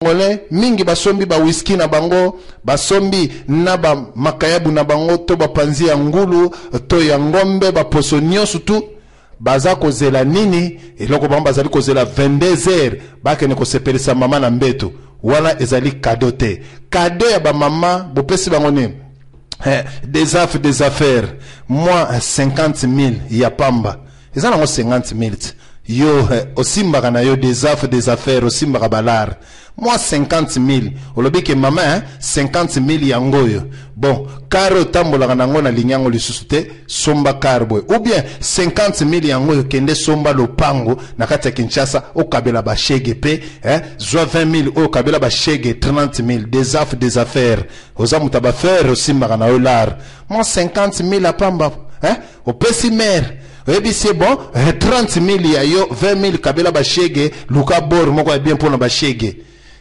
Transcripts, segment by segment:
Congolais mingi basombi ba whisky na bango, basombi na ba makayabu na bango to bapanzi ya ngulu to ya ngombe, baposo nyonso tu baza kozela nini? Eloko bango bazali kozela 22 heures bakende kosepelisa mama na mbeto. Wana ezali cadeau te. Cadeau ya bamama bopesi bango nini? Eh, des affaires, des affaires. Moi 50 000 ya pamba. Eza nango 50 000 ti. Yo eh, osimbaka na yo des affaires, des affaires, osimbaka balar. Moi 50 000 olobi ke mama eh, 50 000 yango oyo. Bon, car otambolaka nango na lingi yango lisusu te, somba car boye. Ou bien 50 000 yango oyo kende somba lopango na kati ya Kinshasa, okabela ba shege pe, eh, zwa 20 000 oyo okabela ba shege 30 000, des affaires, des affaires. Oza moto ya ba affaires, osimbaka na yo lar. Moi 50 000 apamba, eh, opesi mère oyebisi ye bon 30 000 ya yo 20 000 kabela bashege luka bor moko ya bien mpona bashege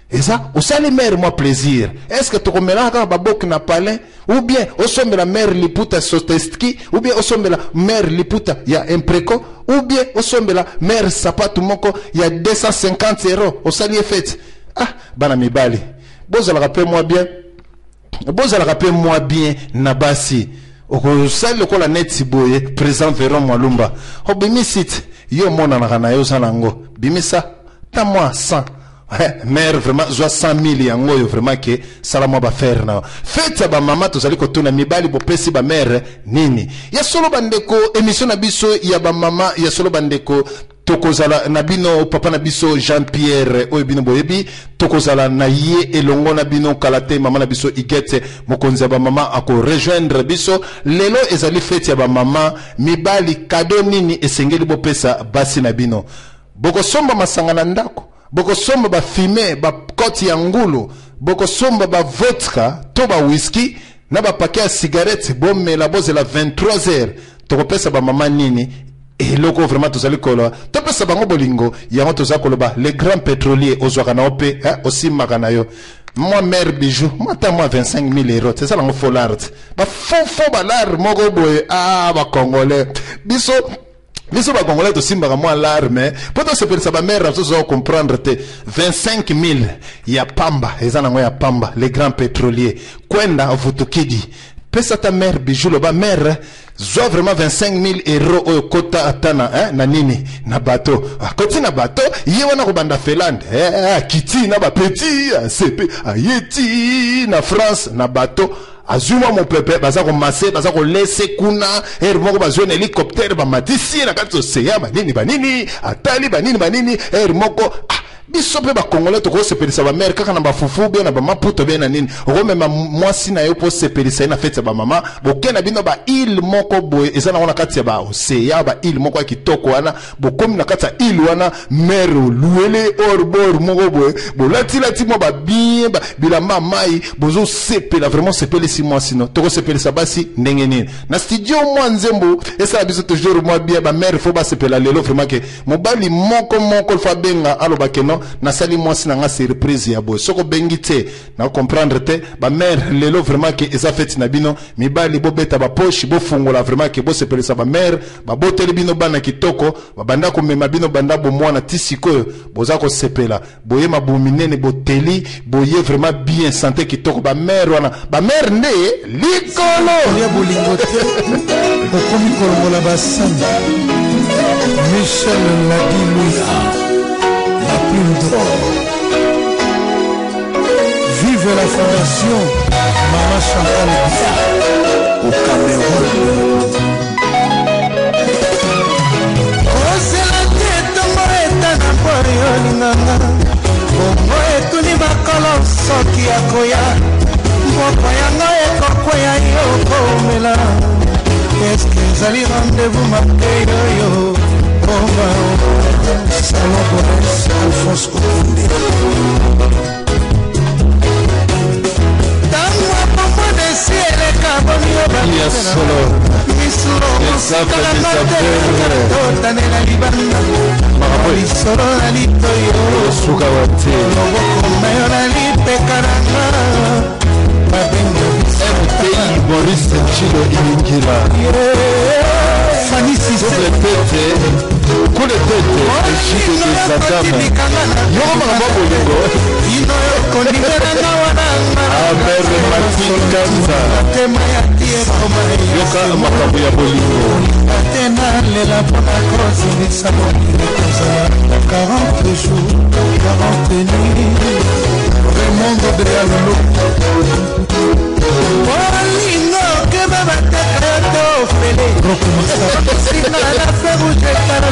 eza osali mère mwa plaisir. Est ce que tokomelaka kaka baboki na palin ou bien osombela mère liputa sotestki ou bien osombela mère liputa ya impreco ou bien osombela mère sapatu moko ya 250 euro osali ye fete? Ah, bana mibali bozalaka pe mwa bien, bozalaka pe mwa bien na basi. Okosali lokola neti boye président Veron Mwalumba obimisi te yo omonanaka na yo oza nango bimisa ta mwa 100 mère vraiment zwa 100 000 yango oyo vraiment ke sala mwa bafere na yo fete ya bamama. Tozali kotuna mibali bopesi bamere nini ya solo? Bandeko, émission na biso ya bamama ya solo, bandeko, tokozala na bino papa na biso Jean Pierre oyo bino boyebi, tokozala na ye elongo na bino kala te. Mama na biso Igete, mokonzi ya bamama, akorejoindre biso. Lelo ezali fete ya bamama. Mibali, kado nini esengeli bopesa basi na bino? Bokosomba masanga na ndako, bokosomba bafime bakoti ya ngulu, bokosomba bavodka to bawiski na bapake ya cigarette, bomela, bozela 23 heures. Tokopesa bamama nini? Eloko vraiment tozali koloba, topesa bango bolingo. Yango toza koloba le grand pétrolier ozwaka na yo mpe osimbaka na yo mwa mère bijou mwa ata mwa 25 000 euros, eza nango folard bafofo balar moko boye. Ah, bacongolais, biso biso bacongolais tosimbaka mwa lar, mais mpo tosepelisa bamare na biso toza comprendre te. 25 000 ya pamba eza nango ya pamba. Le grand pétrolier kwenda vutukidi, pesa ata mère bijou, loba mère zwa vraiment 25 000 euro oyo, kota ata na, eh, na nini, na bato. Akoti na bato ye wana kobanda Finlande, eh, akiti na bapeti asepe, ayeti na France na bato, azwi mwa mopepe, baza komase, baza kolese kuna. Ere moko bazwi na hélicoptère, bamatisi ye na kati oseya, banini banini, atali banini banini. Ere moko, ah, biso mpe bakongolais tokosepelisa bamere kaka na bafufu bien na bamaputo bien na nini. Okomema mwasi na yo mpo osepelisa ye na fete ya bamama, boke na bino ba île moko boye eza nango na kati ya baoseya, ba île moko ya kitoko wana. Bokomi na kati ya île wana, mere oluele or bor moko boye, bolatilati mwa babien bilamba mai, bozosepela vraiment. Sepelisi mwasi no. Tokosepelisa basi ndenge nini na studio? Mwa nzembo esala biso toujours mwa bien. Bamere fo basepela lelo vraiment ke mobali moko moko fo abenga, aloba ke non, nasali mwasi na nga surprise ya boye. Soki obengi te, na comprendre te. Bamere, lelo vraiment ke eza fete na bino. Mibali, bobeta bapoche, bofungola vraiment ke bosepelisa bamere. Baboteli bino bana kitoko, babanda komema bino banda bomwana ti sikoyo, boza kosepela boye, mabumu minene, boteli boye vraiment bien, santé kitoko. Bamere wana, bamere nde likolo ya bolingo te, okomi kolongola basani. Michel Ladi Luya, la plume d'or. Vive la fondation Mama Chantal Bia au Cameroun. Kozela te ntongo etana mpo yolinganga bongo etuni bakolo soki akoya mboko yango ekokweya yo komela. Eske ezali rendez-vous mabe yoyo bomba? Salon Bones Alphonse Okunde. Ntango apomona esi eleka boni yo. Ya solo. Misolo totanela libanda lisolo na litoyo. Suka wa te. Loboko na yo na lipeka nanga babenga. MTI Maurice Chilo Ilingila. Fanny Sisse. Double tete kule tete Ejide des Adam yoko makambo ya bolingo. Bino yo. Bolingo na nga wana Amer Mati Kanza. Motema ya ti ekoma. Yoka makambo ya bolingo. Te nalela mpona kozongisa bolingo kozala 40 jours 40 nuits. Raymond Godeyalolo. Bolingo keba bateka yo to ofele. Singa na fe rouge etala.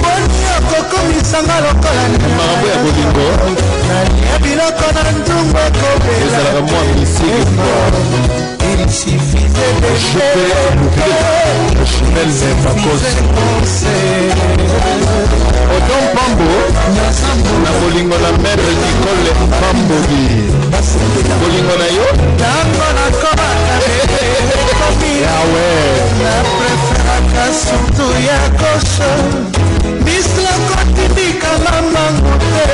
Boni okokomisanga lokola Makambo ya bolingo nalia biloko na nzungu ekobela. Ezalaka mwa misiki kwa. Il suffisait de Je peux oublier Chimel Makoso. Odon Pambo na bolingo na mère Nicole Pamboli. Bolingo na yo Ntango nakomaka ekomi. Yawe. Na preferaka surtout ya gauche. Misloko tindikanga mbangu te.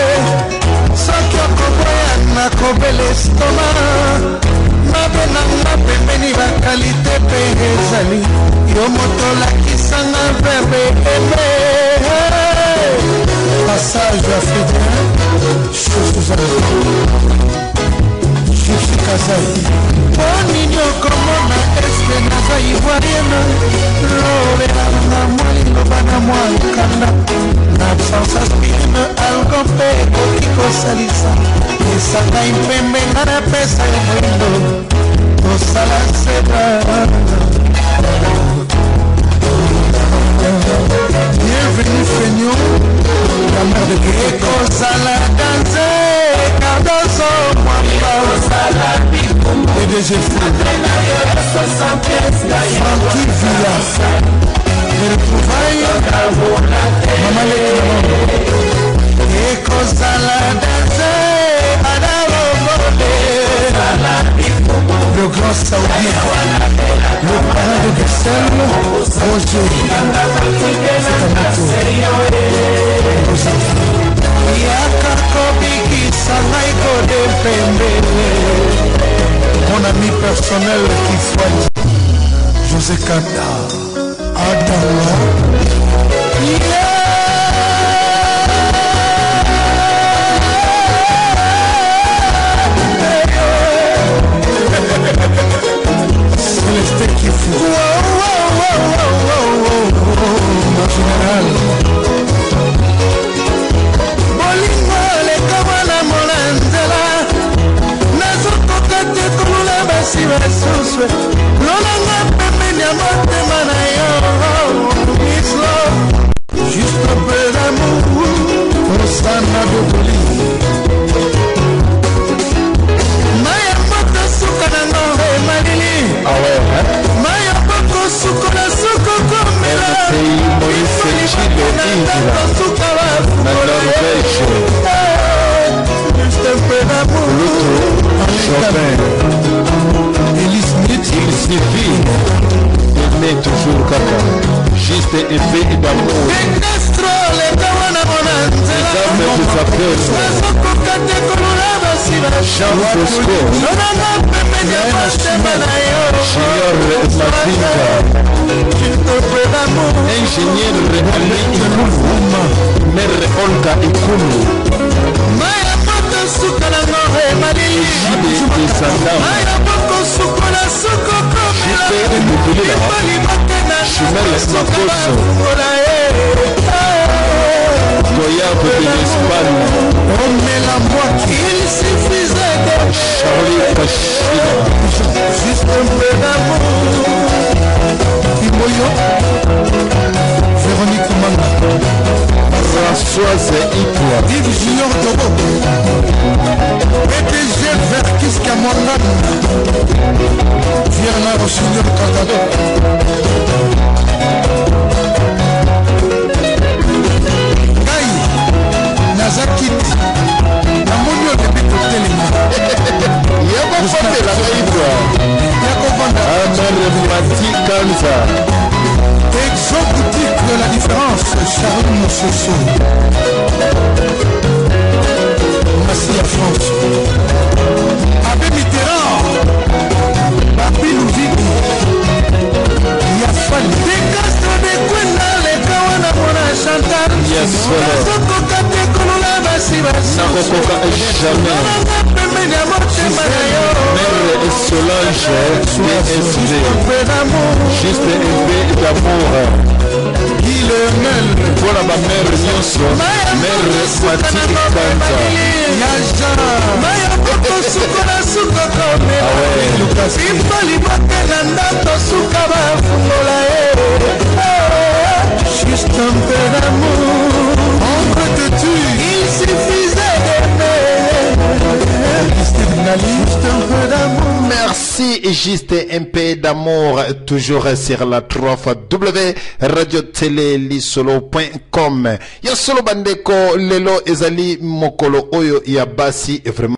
Soki okoboya nakobela estoma. Mabe nanga pembeni bakalite mpe ezali. Yo moto olakisanga verbe aime. Passage africain. Suzanne. Gypsy Kazai. Mpo nini okomona eske naza ivoirienne? Lobelanga mwa liloba na mwa nkanda. Na absence aspirine algo mpe ekoki kosalisa. Esangai mpembe nga napesa yo moindo. Tosala zebra. Bienvenue Feignon, la mère de Québec. Ekozala danse Cardoso Mwamba. PDG Fou. Francky Villa. Les retrouvailles. Maman Leki Maman. Ekozala danse Adalobole. Le grand Saoudien. Le parrain de Bruxelles, Roger. Yaka kobikisa ngai kode pembele. Mon ami personnel Kifwani. José Kanda. Adama. Célestin Kifou. Mon général. Bolingo lekoma na mona nzela. Nazokoka te kolula basi basusu. Lolanga pembeni ya motema na yo. Miss Love, juste un peu d'amour. Rosana Dodoli. Mai ya moto suka nango emalili. Ah ouais, hein? Mai ya boko sukola suko komela. RTI Moïse Chile Indila. Suka Na bafukola. Norvège. Juste un peu d'amour. Luto Chopin. Elise Smith. Il suffit d'aimer toujours kaka. Juste un peu d'amour. Castro leka wana mona nzela. Les âmes vous appellent. Nazokoka te kolula basi. Jean Bosco. Lolanga pembeni ya motema na yo. Junior Mavinga. Juste un peu d'amour. Ingénieur Ali Ikulu. Mère Olga Ikulu. Mai ya moto suka nango emalili. Jide de Sandam. Mai ya boko sukola suko komela. JP Mobulila. Libote na Chimel suka Makoso. bafukola ye. Goyave de l'Espagne. Omela Mwaki. Il suffisait de Charlie Kachina. juste un peu d'amour. Kimoyo. Véronique Manga. Françoise Itwa. Yves Junior Togo. PDG Verkis Kamwangan. Vierna Rossignol Cantado. Ngai, naza kiti. Namoni olembi kotelema. Yakofandela Itwa. Ya kovanda. Amère Mati Kanza. Exo Boutique de la différence, Charles Moussoso. Massi à France. Abbé Mitterrand. Babi Louvini. Yafali. Decastro de Kwenda leka wana mona Chantal. Yes, sir. Nazokoka te kolula basi basusu. Nakokoka jamais. Mère Solange DSV. Juste un peu d'amour. Mpona bamere nyonso, mere Mati Kanza. Pipo liboke na ndako suka bafungola ye. Juste un peu d'amour, on te tue. Il suffisait d'aimer. Juste un peu d'amour. Merci, juste un peu d'amour, toujours sur la 3 fois W radio télé lisolo.com. Ya solo bandeko, lelo ezali mokolo oyo ya basi, vraiment.